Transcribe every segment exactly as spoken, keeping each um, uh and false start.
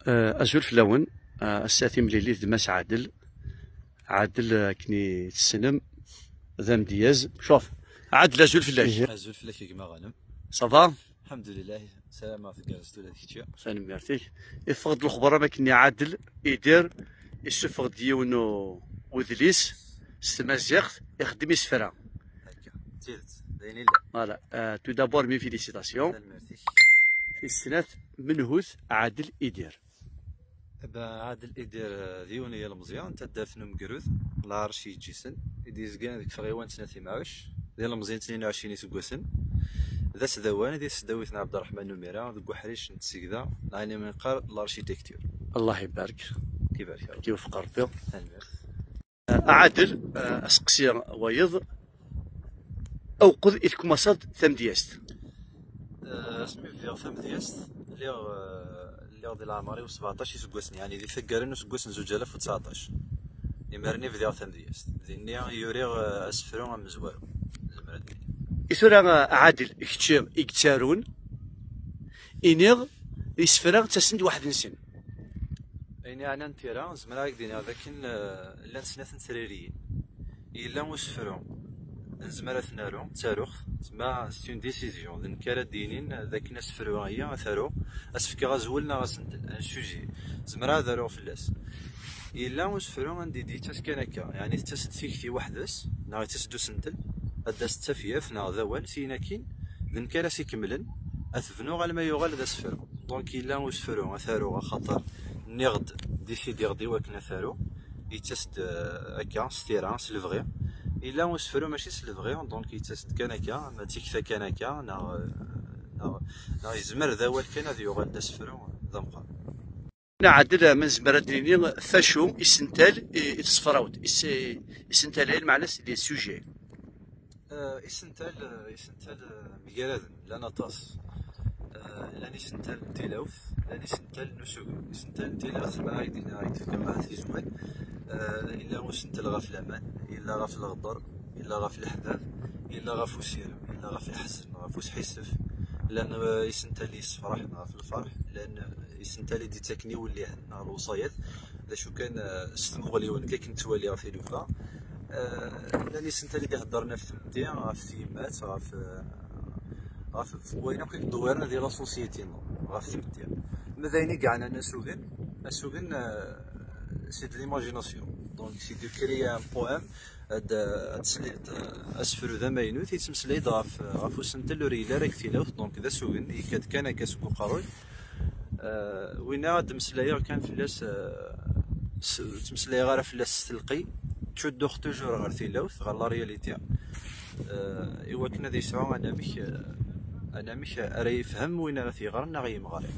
Eh, azul fell-awen. Eh, ass-a timlilit d Mass Ɛadel. Ɛadel, eh, akken i tessnem, d amedyaz. Cuf, Ɛadel, azul fell-ak. Azul fell-ak a gma Ghanem. Ça va? Alḥemdulillah, salama ɣef tgerrest ula d kečči. Tanemmirt-ik. Iffeɣ-d lexber am akken Ɛadel Idir issufeɣ-d yiwen u-, udlis s tmaziɣt, ixeddem isefra. Akka, d tidet, d ayen yellan. Voilà. Euh, tout d'abord, mes félicitations. Tanemmirt-ik. Tis snat, menhu-t Ɛadel Idir? Aba Ɛadel Idir, eh, d yiwen n yilemẓi n taddart n Umgrud, Lɛerc Yeǧǧisen, i d-yezgan deg tɣiwant n At Imɛuc, d ilemẓi n tnin u ɛecrin iseggasen, d asdawan di tesdawit n Ɛebderreḥman Numira, deg uḥric n tsegda, neɣ ayen i qqar l'architecture. Allah ibarek. Ibarek Rebbi. Iwfeq Rebbi. Tanemmirt. Ɛadel, eh, aseqsi wayeḍ, awqed i tkumasaḍ tamedyazt? Eh, asmi bdiɣ tamedyazt, lliɣ, eh, lliɣ di leɛmer-iw sebɛeṭṭac iseggasen, yeɛni di taggara n useggas n zuǧ alaf u tseɛṭac. Imir-nni bdiɣ tamedyazt. Dinni i uriɣ, eh, asefru amezwaru. Zemreɣ ad d-iniɣ. I tura, eh, Ɛadel, kečči i yettarun, iniɣ isefra ttasen-d weḥd-nsen. Ayen yeɛnan tira, zemreɣ ad ak-d-iniɣ d akken, eh, llant snat n tririyin. Yella usefru, nezmer ad t-naru, ttaruɣ-t, ma c'est une décision, d nekk ara d-yinin d akken asefru-agi ad t-aruɣ, ad s-fkeɣ azwel neɣ asentel, un sujet. Zemreɣ ad aruɣ fell-as. Yella usefru anda i d-yettas kan akka, yeɛni tettas-d tikti weḥd-s, neɣ yettas-d usentel, ad d-tas-d tafyirt neɣ d awal, syin akkin, d nekk ara s-ikemmlen, ad t-bnuɣ alma yuɣal d asefru. Donc yella usefru ad t-aruɣ axaṭer nniɣ-d, décidiɣ-d i wakken ad t-aruɣ, yettas-d, eh, akka s tira, s lebɣi. Yella usefru mačči s lebɣi, donc yettas-d kan akka, ma d tikta kan akka, neɣ, eh, neɣ, neɣ yezmer d awal kan ad yuɣal d asefru d ameqqran. Ɛadel, ma nezmer ad d-nini, d acu isental i, i tessefraḍ? Is-, isental-a, lmeɛna-s, les sujets. Eh, isental, eh, isental, eh, mgaraden, llan aṭas. Eh, llan isental n tilawt, llan isental n usugen. Isental n tilawt, ma ay d-iniɣ, ay d-fkeɣ ahat tizwal. Eh, yella usentel ɣef laman, yella ɣef leɣder, yella ɣef leḥbab, yella ɣef usirem, yella ɣef leḥzen, ɣef usḥissef. Llan, eh, isental yessefraḥen ɣef lferḥ, llan, eh, isental i d-ittaken iwellihen neɣ lewṣayat. D acu kan, eh, s tmuɣliwin, nekk akken ttwaliɣ tilufa. Eh, llan isental i d-iheddren ɣef tmetti, ɣef tyemmat, ɣef, eh, ɣef wayen akk i yeddewwiren di la société-nneɣ, ɣef tmetti. Ma d ayen i yeɛnan asugen, asugen, eh, c'est de l'imagination. Donc, c'est de créer un poème, ad, ad tesliḍ, eh, asefru d amaynut, yettmeslay-d ɣef, ɣef usentel ur yelli ara deg tilawt, donc d asugen, yekka-d kan akka seg uqerruy. Eh, winna ad d-meslayeɣ kan fell-as, eh, s-, ur ttmeslayeɣ ara fell-as s telqey, ttcudduɣ toujours ɣer tilawt, ɣer la réalité. Eh, i wakken ad yesɛu anamek, eh, anamek ara yefhem win ara t-yeɣren neɣ yemɣari.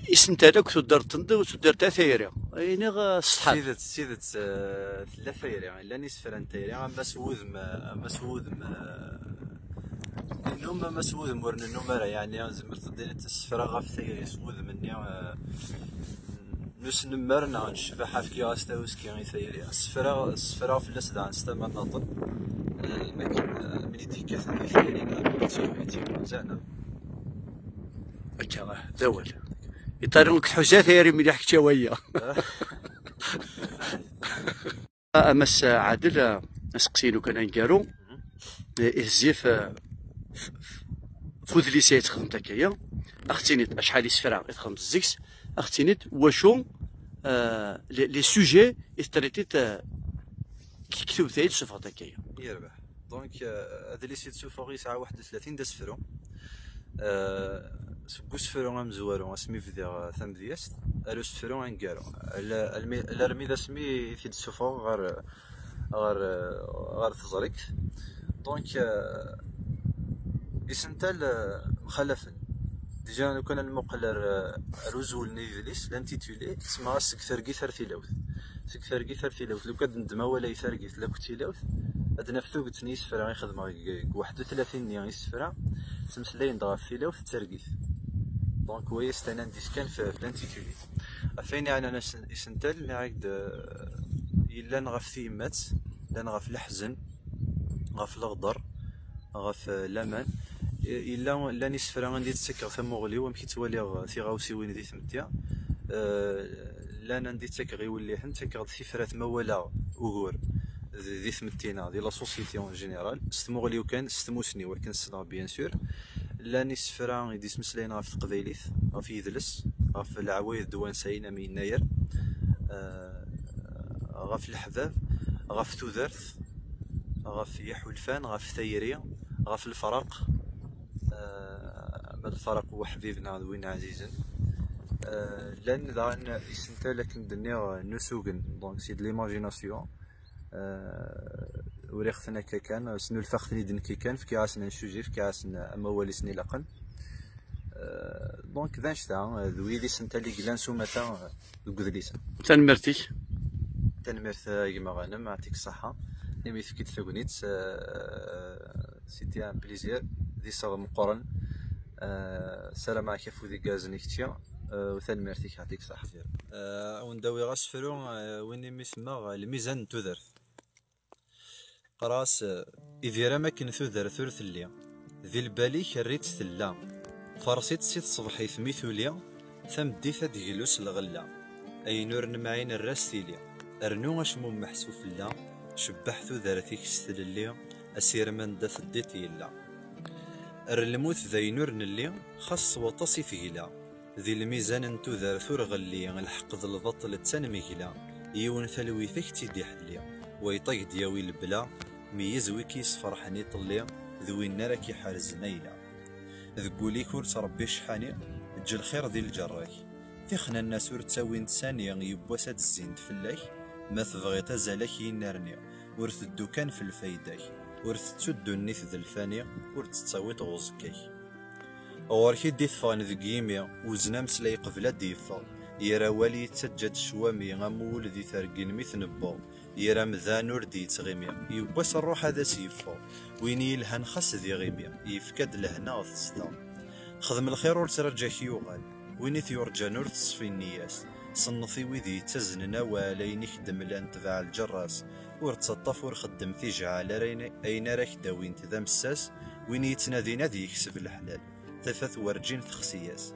Isental akk tuddert-, tuddert-a tayri. Iniɣ, eh, ṣṣeḥḥa. Tidet, tidet, eh, tella tayri. Llan isefra n tayri, ama s wudem, ama s wudem, eh, nennum, ama s wudem ur nennum ara. Yeɛni, zemret ad d-tiniḍ isefra ɣef tayri, s wudem-nni, eh, n usnemmer neɣ n ccbaḥa, fkiɣ-as tahuski i tayri. Sefra, sefra fell-as daɣen s tama n aṭel. Eh, makken, eh, mi d-yekkat di tayri, eh, yettwanza, neɣ? Akka, eh, d awal. Iṭari ur k-tḥuza tayri mliḥ kečč a waya. A Mass Ɛadel, eh, aseqsi-inu kan aneggaru, eh, ihzif, eh, f-, f-, f udlis ay txedmeḍ akka-ya, ad ɣ-tiniḍ acḥal isefra i txedmeḍ zik-s, ad ɣ-tiniḍ wacu, eh, les, les sujets i tetritiḍ, eh, deg tektubt ay d-tessufɣeḍ akka-ya. Yerbeḥ. Donc, eh, adlis i d-ssuffɣeɣ yesɛa waḥed u tlatin d asefru. Eh, seg usefru amezwaru, asmi bdiɣ, eh, tamedyazt, ar usefru aneggaru. Ala-, almi, alarmi d asmi i t-id-ssuffɣeɣ ɣer, ɣer, ɣer teẓrigt. Donc, eh, isental, eh, mxalafen. Déjà, lukan ad nmuqel ar, ar uzwel n yidles, l'intitulé, semmaɣ-as seg targit ar tilawt. Seg targit ar tilawt. Lukan ad neddem awal ay targit, lakk tilawt, ad naf tuget n yisefra i xedmeɣ deg, deg waḥed u tlatin n yisefra, ttmeslayen-d ɣef tilawt d targit. Donc, waya c'est un indice kan f-, f l'intitulé. Ɣef wayen yeɛnan as-, isental, nniɣ-ak-d, eh, yellan ɣef tyemmat, llan ɣef leḥzen, ɣef leɣder, ɣef, eh, laman. I-, yella, llan isefra anda i d-ttakkeɣ tamuɣli-w, amek i ttwaliɣ, eh, tiɣawsiwin di tmetti. Llan anda i ttakeɣ iwelliḥen, ttakeɣ-d tifrat ma walaɣ ugur di tmetti-nneɣ, di la société en général, s tmuɣli-w kan, s tmusni-w akken ssneɣ, bien sûr. Llan isefra i d-ismeslayen ɣef teqbaylit, ɣef yidles, ɣef leɛwayed d wansayen am Yennayer, ɣef leḥbab, ɣef tudert, ɣef yiḥulfan, ɣef tayri, ɣef lefraq, ma lefraq n weḥbib neɣ d win ɛzizen. Llan daɣen isental, akken d-nniɣ, n usugen, donc c'est de l'imagination. Uriɣ-ten akka kan, snulfaɣ-ten-id nekki kan, fkiɣ-asen un sujet, fkiɣ-asen amawal i sen-ilaqen. Donc d annect-a, d wid isental i yellan s umata deg udlis-a. Tanemmirt-ik. Tanemmirt a gma Ghanem, ɛṭik ṣṣeḥḥa imi tefkiḍ tagnit. C'était un plaisir, d iseɣ meqqren. Ssarameɣ-ak afud igerrzen i kečči, u tanemmirt-ik, ɛṭik ṣṣeḥḥa. A wen-d-awiɣ asefru win imi semmaɣ Lmizan n tudert. Qqareɣ-as: idir am akken tudert ur telli, di lbal-ik err-itt tella, farṣ-itt si tṣebḥit mi tuli, tameddit ad d-glu s lɣella. Ayen ur nemɛin err-as tili, rnu acmummeḥ s ufella, cebbeḥ tudert-ik s tlelli, asirem anda teddiḍ yella. Err lmut d ayen ur nelli, xas s waṭas i tegla. Di lmizan n tudert ur ɣelli, lḥeqq d lbaṭel d tanmegla, yiwen talwit ad k-tt-id-iḥelli, wayeṭ ad k-d-yawi lebla, meyyez wi k-yesferḥen iṭelli, d win ara k-iḥerzen ayla. Deg wul-ik ur ttrebbi ccḥani, eǧǧ lxir di lǧerra-k. Tixnanna-s ur ttawint sani, yiwwas ad d-zzint fell-ak, ma tebɣiḍ azal-ak yennerni, ur teddu kan f lfayda-k, ur tettu ddunit d lfani, ur tt-ttawiḍ ɣ uẓekka-k. Ɣur-k i d-iteffɣen deg yimi, wzen ameslay qbel ad d-yeffeɣ, yir awal yettaǧǧa-d ccwami, am wul di tergin mi t-nebbeɣ, yir amdan ur d-yettɣimi, yiwwas rruḥ ad as-yeffeɣ, win yelhan xas d iɣimi, yefka-d lehna ɣef tesda. Xdem lxir ur ttraǧa k-yuɣal, win i t-yurǧan ur teṣfi nniya-s, sennet i wid yettaznen awal, ayen i k-d-mlan tbeɛ lǧerra-s, ur ttaṭṭaf ur xeddem tijɛal ara ayen, ayen ara k-d-awint d amessas, win i yettnadin ad yekseb leḥlal, tafat werǧin texsi-yas.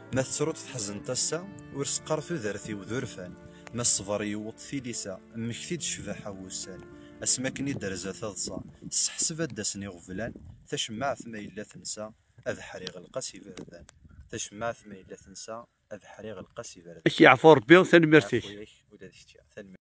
Ma tettruḍ teḥzen tasa, ur s-qqar tudert-iw d urfan, ma ṣṣber yewweḍ tilisa, mmekti-d ccbaḥa n wussan, asmi akken i d-terza taḍsa, sseḥseb ad d-asen iɣeblan, tacemmaɛt ma yella tensa, ad ḥriɣ lqas iberdan, tacemmaɛt ma yella tensa, ad ḥriɣ lqas iberdan. Ad k-yeɛfu Rebbi, tanemmirt-ik. Yeɛfu-yak ula d kečči. Tanemmirt.